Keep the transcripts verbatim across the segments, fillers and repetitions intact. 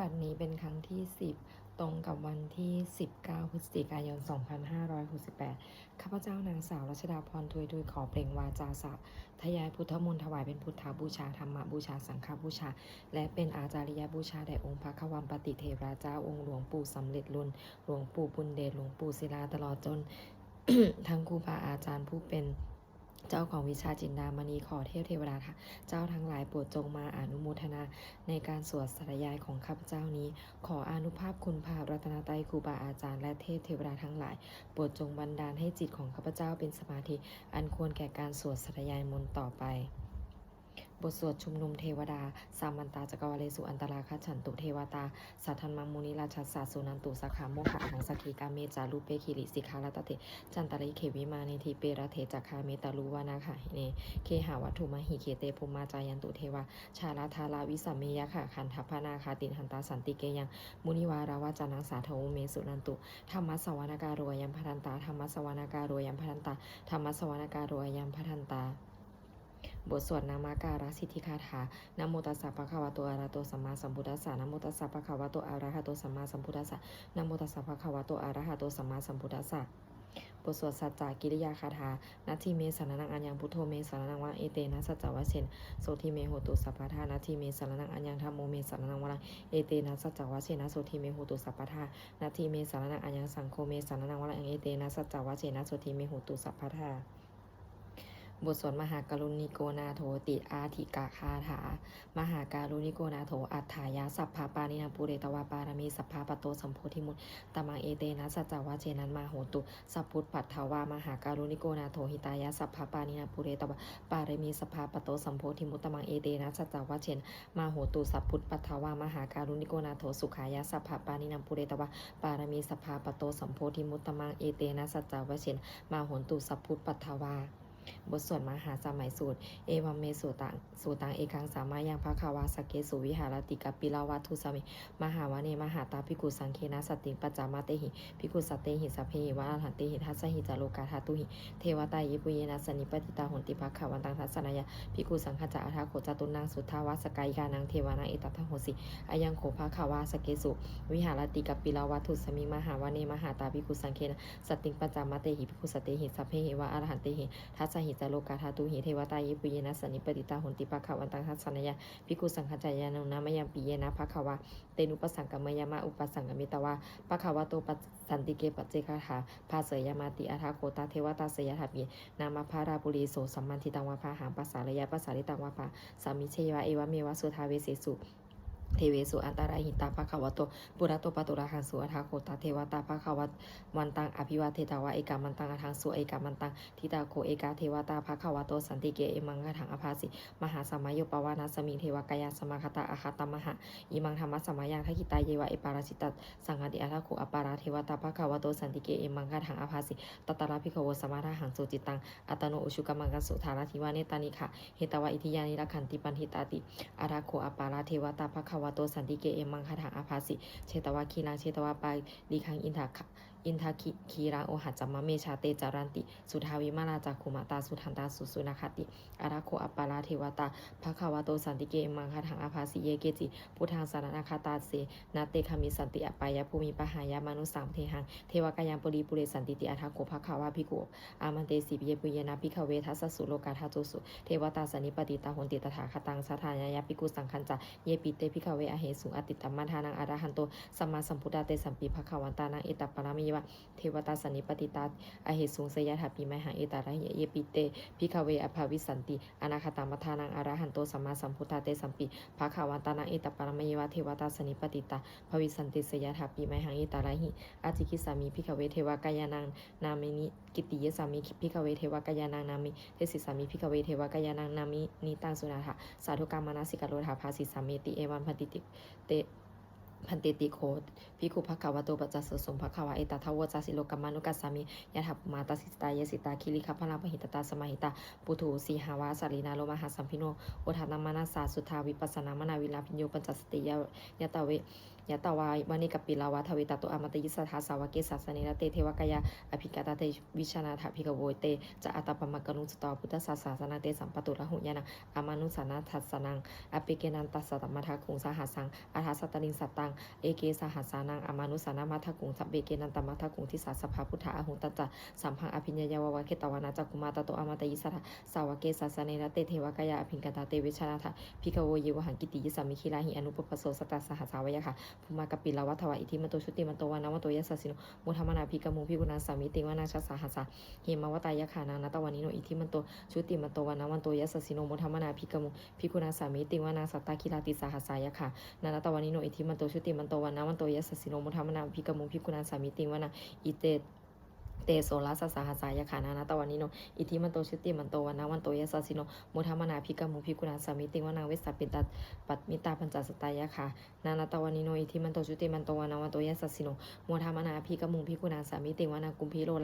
บัดนี้เป็นครั้งที่ สิบ ตรงกับวันที่ สิบเก้า พฤศจิกายน สองพันห้าร้อยหกสิบแปด ข้าพเจ้านางสาวรัชดาพร ทวยทุย ขอเปล่งวาจาสาธยายพุทธมนต์ ถวายเป็นพุทธบูชา ธรรมบูชา สังฆบูชา และเป็นอาจาริยบูชาแด่องค์พระควัมปติเถระเจ้า องค์หลวงปู่สำเร็จลุน หลวงปู่บุญเดช หลวงปู่ศิลา ตลอดจน ทั้งครูบาอาจารย์ผู้เป็นเจ้าของวิชาจินดามณี ขอเทพเทวดาเจ้าทั้งหลายโปรดจงมาอนุโมทนาในการสวดสาธยายของข้าพเจ้านี้ ขออานุภาพคุณพระรัตนตรัย ครูบาอาจารย์ และเทพเทวดาทั้งหลาย โปรดจงบันดาลให้จิตของข้าพเจ้าเป็นสมาธิ อันควรแก่การสวดสาธยายมนต์ต่อไป บทสวดชุมนุมเทวดา Samantā cakkavāḷesu atrāgacchantu devatā, saddhammaṃ munirājassa suṇantu saggamokkhadaṃ. Sagge kāme ca rūpe girisikharataṭe cantalikkhe vimāne, dīpe raṭṭhe ca gāme taruvanagahane gehavatthumhi khette, bhummā cāyantu devā jalathalavisame yakkhagandhabbanāgā, tiṭṭhantā santike yaṃ munivaravacanaṃ sādhavo me suṇantu. Dhammassavanakālo ayam bhadantā. Dhammassavanakālo ayam bhadantā. Dhammassavanakālo ayam bhadantā. บทสวดนมการสิทธิคาถา Namo tassa bhagavato arahato sammāsambuddhassa. Namo tassa bhagavato arahato sammāsambuddhassa. Namo tassa bhagavato arahato sammāsambuddhassa. บทสวดสัจจกิริยาคาถา Natthi me saraṇaṃ aññaṃ, buddho me saraṇaṃ varaṃ, etena saccavajjena sotthi me hotu sabbadā. Natthi me saraṇaṃ aññaṃ, dhammo me saraṇaṃ varaṃ, etena saccavajjena sotthi me hotu sabbadā. Natthi me saraṇaṃ aññaṃ, saṅgho me saraṇaṃ varaṃ, etena saccavajjena sotthi me hotu sabbadā. บทสวดมหาการุณิโกนาโถติอาทิกาคาถา Mahākāruṇiko nātho atthāya sabbapāṇinaṃ, pūretvā pāramī sabbā patto sambodhimuttamaṃ, etena saccavajjena mā hontu sabbupaddavā. Mahākāruṇiko nātho hitāya sabbapāṇinaṃ, pūretvā pāramī sabbā patto sambodhimuttamaṃ, etena saccavajjena mā hontu sabbupaddavā. Mahākāruṇiko nātho sukhāya sabbapāṇinaṃ, pūretvā pāramī sabbā patto sambodhimuttamaṃ, etena saccavajjena mā hontu sabbupaddavā. บทสวดมหาสมัยสูตร Evaṃ me sutaṃ, sutaṃ. Ekaṃ samayaṃ bhagavā sakkesu viharati kapilavatthusmiṃ mahāvane mahatā bhikkhusaṅghena saddhiṃ pañcamattehi bhikkhusatehi sabbehi va arahantehi. Dasahi ca lokadhātūhi devatā yebhuyyena sannipatitā honti bhagavantaṃ dassanāya bhikkhusaṅghañca. Atha kho catunnaṃ suddhāvāsakāyikānaṃ devānaṃ etadahosi: Ayaṃ kho bhagavā sakkesu viharati kapilavatthusmiṃ mahāvane mahatā bhikkhusaṅghena saddhiṃ pañcamattehi bhikkhusatehi sabbehi va arahantehi. Dasahi ca lokadhātūhi devatā yebhuyyena sannipatitā honti bhagavantaṃ dassanāya bhikkhusaṅghañca. Yannūna mayampi yena bhagavā tenupasaṅkameyyāma, upasaṅkamitvā bhagavato santike paccekagāthā bhāseyyāmāti. Atha kho tā devatā seyyathāpi nāma balavā puriso sammiñjitaṃ vā bāhaṃ pasāreyya, pasāritaṃ vā bāhaṃ sammiñjeyya vā, evameva suddhāvāsesu devesu antarahitā bhagavato purato pāturahaṃsu. Atha kho tā devatā bhagavantaṃ abhivādetvā ekamantaṃ aṭṭhaṃsu. Ekamantaṃ ṭhitā kho ekā devatā bhagavato santike imaṃ gāthaṃ abhāsi: Mahāsamayo pavanasmiṃ, devakāyā samāgatā, āgatamha imaṃ dhammasamayaṃ, dakkhitāyeva aparājitasaṅghanti. Atha kho aparā devatā bhagavato santike imaṃ gāthaṃ abhāsi: Tatra bhikkhavo samādahaṃsu, cittaṃ attano ujukamakaṃsu, sārathīva nettāni gahetvā, indriyāni rakkhanti paṇḍitāti. Atha kho aparā devatā bhagavato santike imaṃ gāthaṃ abhāsi: Chetvā khīlaṃ chetvā palighaṃ, inda indakhīlaṃ ohaccamanejā, te caranti suddhā vimalā, cakkhumatā sudantā susunāgāti. Atha kho aparā devatā bhagavato santike imaṃ gāthaṃ abhāsi: Ye keci buddhaṃ saraṇaṃ gatāse, na te gamissanti apāyabhūmiṃ, pahāya mānusaṃ dehaṃ, devakāyaṃ paripūressantīti. Atha kho bhagavā bhikkhū āmantesi: Yebhuyyena bhikkhave dasasu lokadhātūsu devatā sannipatitā honti tathāgataṃ dassanāya bhikkhusaṅghañca. Yepi te bhikkhave ahesuṃ atītamaddhānaṃ arahanto sammāsambuddhā, tesampi bhagavantānaṃ etaparamāyeva devatā sannipatitā ahesuṃ, seyyathāpi mayhaṃ etarahi. Yepi te bhikkhave bhavissanti anāgatamaddhānaṃ arahanto sammāsambuddhā, tesampi bhagavantānaṃ etaparamāyeva devatā sannipatitā bhavissanti, seyyathāpi mayhaṃ etarahi. Ācikkhissāmi bhikkhave devakāyānaṃ nāmāni. Kittayissāmi bhikkhave devakāyānaṃ nāmāni. Desissāmi bhikkhave devakāyānaṃ nāmāni. Taṃ suṇātha sādhukaṃ manasikarotha bhāsissāmīti. Evaṃ bhanteti te bhanteti kho bhikkhū bhagavato paccassosuṃ. Bhagavā etadavoca: Silokamanukassāmi, yattha bhummā tadassitā; ye sitā girigabbharaṃ, pahitattā samāhitā. Puthū sīhāva sallīnā, lomahaṃsābhisambhuno; odātamanasā suddhā, vippasannamanāvilā. Bhiyyo pañcasate ñatvā ñatvā vane kāpilavatthave, tato āmantayi satthā sāvake sāsane rate. Devakāyā abhikkantā te vijānātha bhikkhavo, te ca ātappamakaruṃ sutvā buddhassa sāsanaṃ. Tesaṃ pāturahu ñāṇaṃ amanussāna dassanaṃ, appeke nāntaṃ satamaddakkhuṃ sahassaṃ atha sattariṃ. Sataṃ eke sahassānaṃ amanussānamaddasuṃ, appeke nāntamaddakkhuṃ disā sabbā phuṭā ahuṃ. Tañca sabbaṃ abhiññāya vavakkhitvāna cakkhumā, tato āmantayi satthā sāvake sāsane rate. Devakāyā abhikkantā te vijānātha bhikkhavo, ye vohaṃ kittayissāmi girāhi anupubbaso. Sattasahassā va yakkhā bhummā kāpilavatthavā, iddhimanto jutimanto vaṇṇavanto yasassino, modamānā abhikkāmuṃ bhikkhūnaṃ samitiṃ vanaṃ. Chasahassā hemavatā yakkhā nānattavaṇṇino, iddhimanto jutimanto vaṇṇavanto yasassino, modamānā abhikkāmuṃ bhikkhūnaṃ samitiṃ vanaṃ. Sātāgirā tisahassā yakkhā nānattavaṇṇino, iddhimanto jutimanto vaṇṇavanto yasassino, modamānā abhikkāmuṃ bhikkhūnaṃ samitiṃ vanaṃ. Ite te soḷasasahassā yakkhā nānattavaṇṇino, iddhimanto jutimanto vaṇṇavanto yasassino, modamānā abhikkāmuṃ bhikkhūnaṃ samitiṃ vanaṃ. Vessāmittā pañcasatā yakkhā nānattavaṇṇino, iddhimanto jutimanto vaṇṇavanto yasassino, modamānā abhikkāmuṃ bhikkhūnaṃ samitiṃ vanaṃ. Kumbhīro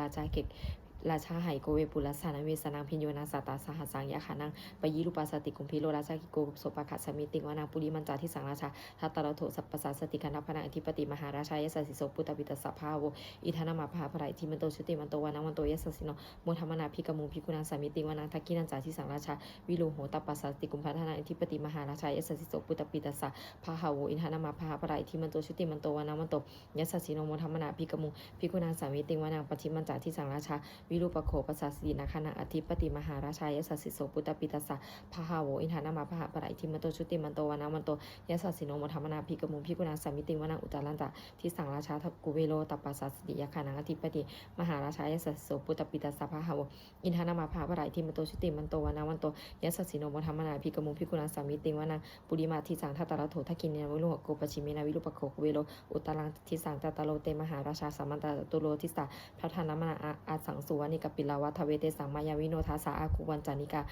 rājagahiko vepullassa nivesanaṃ, bhiyyo naṃ satasahassaṃ yakkhānaṃ payirupāsati, kumbhīro rājagahiko sopāga samitiṃ vanaṃ. Purimañca disaṃ rājā dhataraṭṭho pasāsati, gandhabbānaṃ ādhipati mahārājā yasassi so. Puttāpi tassa bahavo indanāmā mahabbalā, iddhimanto jutimanto vaṇṇavanto yasassino, modamānā abhikkāmuṃ bhikkhūnaṃ samitiṃ vanaṃ. Dakkhiṇañca disaṃ rājā virūḷho tappasāsati, kumbhaṇḍānaṃ ādhipati mahārājā yasassi so. Puttāpi tassa bahavo indanāmā mahabbalā, iddhimanto jutimanto vaṇṇavanto yasassino, modamānā abhikkāmuṃ bhikkhūnaṃ samitiṃ vanaṃ. Pacchimañca disaṃ rājā virūpakkho pasāsati, nāgānaṃ ādhipati mahārājā yasassi so. Puttāpi tassa bahavo indanāmā mahabbalā, iddhimanto jutimanto vaṇṇavanto yasassino, modamānā abhikkāmuṃ bhikkhūnaṃ samitiṃ vanaṃ. Uttarañca disaṃ rājā kuvero tappasāsati, yakkhānaṃ ādhipati mahārājā yasassi so. Puttāpi tassa bahavo indanāmā mahabbalā, iddhimanto jutimanto vaṇṇavanto yasassino, modamānā abhikkāmuṃ bhikkhūnaṃ samitiṃ vanaṃ. Purimaṃ disaṃ dhataraṭṭho, dakkhiṇena virūḷhako, pacchimena virūpakkho kuvero, uttaraṃ disaṃ cattāro te mahārājā samantā caturo disā, daddallamānā a- asaṃsu vane kāpilavatthave. Tesaṃ māyāvino dāsā āgū vañcanikā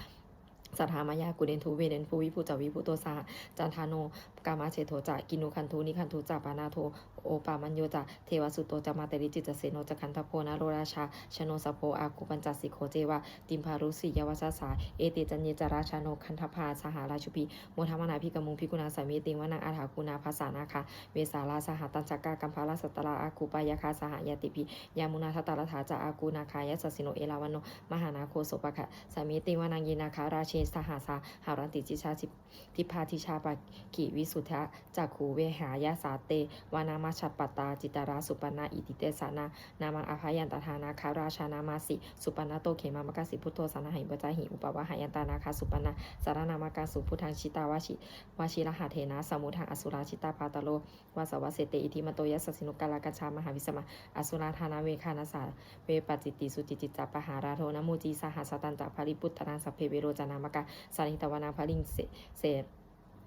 saṭhā, māyā kuṭeṇḍu veṭeṇḍu viṭū ca viṭuṭo saha, candano kāmaseṭṭho ca kinnughaṇḍu nighaṇḍu ca, panādo opamañño ca devasūto ca mātali, cittaseno ca gandhabbo naḷo rājā janosabho, āgū pañcasikho ceva timbarū suriyavacchasā. Ete caññe ca rājāno gandhabbā saha rājubhi, modamānā abhikkāmuṃ bhikkhūnaṃ samitiṃ vanaṃ. Athāgū nābhasā nāgā vesālā sahatacchakā, kambalassatarā āgū pāyāgā saha ñātibhi, yāmunā dhataraṭṭhā ca āgū nāgā yasassino, erāvaṇo mahānāgo sopāga samitiṃ vanaṃ. Ye nāgarāje sahasā haranti sitā, dibbā dijā pakkhi visuddhacakkhū, vehāyasā te vanamajjhapattā, citrā supaṇṇā iti tesa nāmaṃ. Abhayantadā nāgarājānamāsi, supaṇṇato khemamakāsi buddho, saṇhāhi pācāhi upavhayantā, nāgā supaṇṇā saraṇamakaṃsu buddhaṃ. Jitā vajirahatthena samuddaṃ asurā sitā, bhātaro vāsavassete iddhimato yasassino, kālakañjā mahābhismā asurā dānaveghasā, vepacitti sucitti ca pahārādo namucī saha. Satañca baliputtānaṃ sabbe verocanāmakā, sannayhitvā nāgabalīṃ se-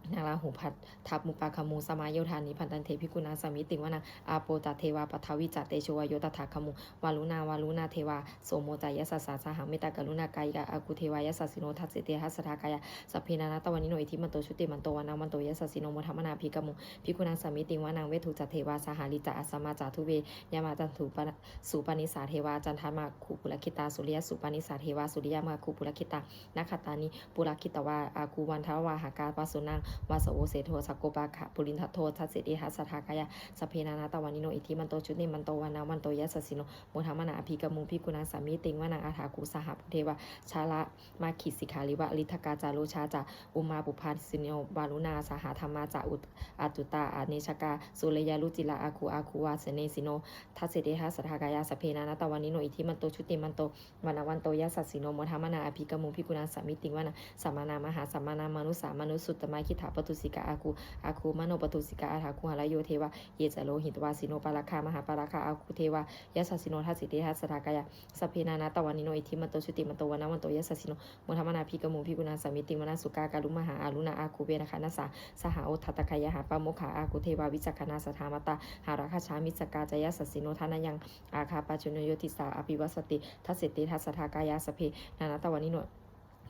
senārāhubhaddamupāgamuṃ, samayodāni bhaddante bhikkhūnaṃ samitiṃ vanaṃ. Āpo ca devā paṭhavī ca tejo vāyo tadāgamuṃ, varuṇā vāruṇā devā somo ca yasasā saha, mettākaruṇākāyikā āgū devā yasassino. Dasete dasadhā kāyā sabbe nānattavaṇṇino, iddhimanto jutimanto vaṇṇavanto yasassino, modamānā abhikkāmuṃ bhikkhūnaṃ samitiṃ vanaṃ. Veṇḍū ca devā sahalī ca asamā ca duve yamā, candassūpanisā devā candamāgū purakkhitā, suriyassūpanisā devā suriyamāgū purakkhitā, nakkhattāni purakkhitvā āgū mandavalāhakā, vasūnaṃ vāsavo seṭṭho sakkopāga purindado. Dasete dasadhā kāyā sabbe nānattavaṇṇino, iddhimanto jutimanto vaṇṇavanto yasassino, modamānā abhikkāmuṃ bhikkhūnaṃ samitiṃ vanaṃ. Athāgū sahabhū devā jalamaggisikhāriva, rikkhatā ca rojā ca ummāpupphanibhāsino, varuṇā sahadhammā ca ut- accutā anejakā, sūleyyarucirā āgū āgū vāsavanesino. Dasete dasadhā kāyā sabbe nānattavaṇṇino, iddhimanto jutimanto vaṇṇavanto yasassino, modamānā abhikkāmuṃ bhikkhūnaṃ samitiṃ vanaṃ. Samānā mahāsamānā mānusā mānusuttamā, khiḍḍāpadosikā āgū āgū manopadosikā, athāgū harayo devā ye ca lohitavāsino, pāragā mahāpāragā āgū devā yasassino. Dasete dasadhā kāyā sabbe nānattavaṇṇino, iddhimanto jutimanto vaṇṇavanto yasassino, modamānā abhikkāmuṃ bhikkhūnaṃ samitiṃ vanaṃ. Sukkā karumhā aruṇā āgū veghanasā saha, odātagayhā pāmokkhā āgū devā vicakkhaṇā, sadāmattā hāragajā missakā ca yasassino, thanayaṃ āga pajjunno yo disā abhivassati. Dasete dasadhā kāyā sabbe nānattavaṇṇino,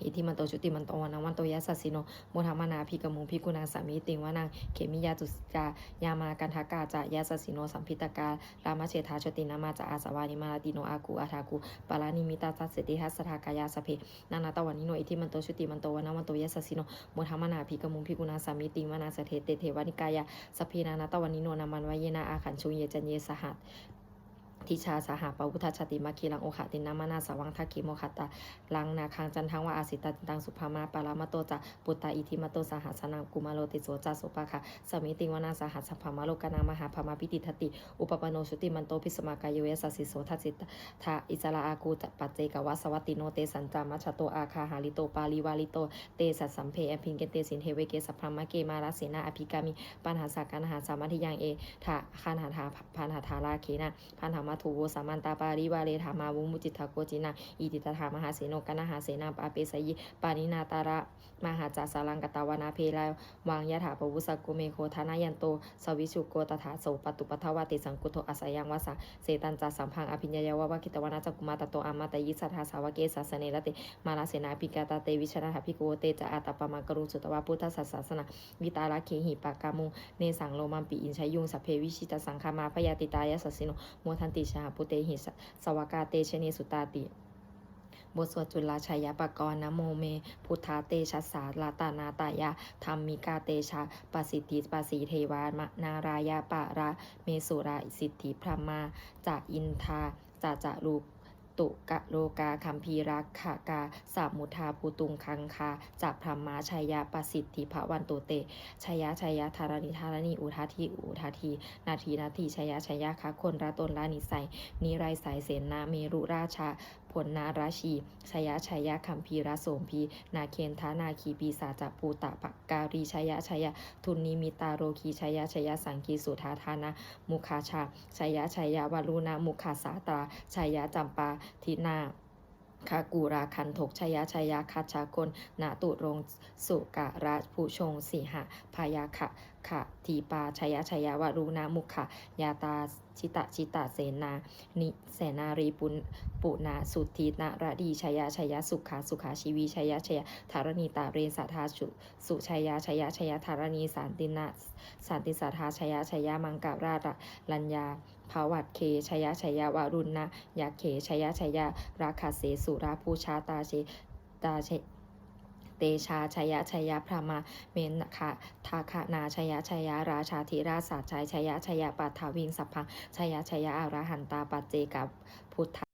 iddhimanto jutimanto vaṇṇavanto yasassino, modamānā abhikkāmuṃ bhikkhūnaṃ samitiṃ vanaṃ. Khemiyā tusitā yāmā kaṭṭhakā ca yasassino, lambitakā lāmaseṭṭhā jotināmā ca āsavā, nimmānaratino āgū athāgū paranimmitā. Dasete dasadhā kāyā sabbe nānattavaṇṇino, iddhimanto jutimanto vaṇṇavanto yasassino, modamānā abhikkāmuṃ bhikkhūnaṃ samitiṃ vanaṃ. Saṭṭhete devanikāyā sabbe nānattavaṇṇino, nāmanvayena āgañchuṃ ye caññe sadisā saha. Pavutthajātimakkhīlaṃ oghatiṇṇamanāsavaṃ, dakkhemoghataraṃ nāgaṃ candaṃva asitātitaṃ. Subrahmā paramatto ca puttā iddhimato saha, sanaṅkumāro tisso ca sopāga samitiṃ vanaṃ. Sahassaṃ brahmalokānaṃ mahābrahmābhitiṭṭhati, upapanno jutimanto bhismākāyo yasassi so. Dasettha issarā āgū paccekavasavattino, tesañca majjhato āga hārito parivārito. Te ca sabbe abhikkante sinde viveke sabrahmake, mārasenā abhikkāmi pahāsakā. Nahaṃ samaṅgayaṃ etha gaṇhatha bandhatha, rāgena bandhamatthu vo samantā parivāretha, mā vo muñcittha koci naṃ. Iti tattha mahāseno kaṇhasenaṃ apesayi, pāṇinā talamāhacca saraṃ katvāna bheravaṃ. Yathā pāvussako megho thanayanto savijjuko, tadā so paṭikuddho tesaṃ kuddho asayaṃvasā. Satañca sabbaṃ abhiññāya vavakkhitvāna cakkhumā, tato āmantayi satthā sāvake sāsane rate. Mārasenā abhikkantā te vijānātha bhikkhavo, te ca ātappamakaruṃ sutvā buddhassa sāsanaṃ. Vītarāgehi pakkāmuṃ nesaṃ lomampi iñjayuṃ. Sabbe vijitasaṅgāmā bhayātītā yasassino, modanti saha bhūtehi sāvakā te janesutāti. บทสวดจุลชัยปกรณ์ Namo me buddhatejassa ratanattayadhammikā, tejapasiddhi pasīdevā nārāyaparamesurasiddhi brahmā ca indā ca ca rū tukā lokā gambhīrakkhakā samuddā bhūtuṃ gaṅgā ca brahmā jaya pasiddhi bhavantu te. Jaya jaya dharaṇi dharaṇī udadhi udadhī nadi nadī, jaya jaya gagonlatonlanisai niraisaisena merurāja ponnarajī, jaya jaya gambhīrasombhī nāgendanāgī pisāca bhūtapākārī, jaya jaya dunnimittarogī, jaya jaya saṅgī sudādānamukhajā, jaya jaya varuṇamukhasātrā, jaya campādināgakulagandhok, jaya jaya gajagonnaturaṅga sukarabhujaṅga sīhabyagghadīpā, jaya jaya varuṇamukhayātrā jita jita senārī puna sudī naradī, jaya jaya sukhā sukhā jīvī, jaya jaya dharaṇītale sadā susu, jaya jaya jaya dharaṇī santina santisadā, jaya jaya maṅkararaññā bhavagge, jaya jaya varuṇayakkhe, jaya jaya rakkhase surabhujā taje taje tejā, jaya jaya brahmā mendaghaṇā, jaya jaya rājādhirājasājjai, jaya jaya paṭhaviṃ sabbaṃ, jaya jaya arahantā paccekabuddhā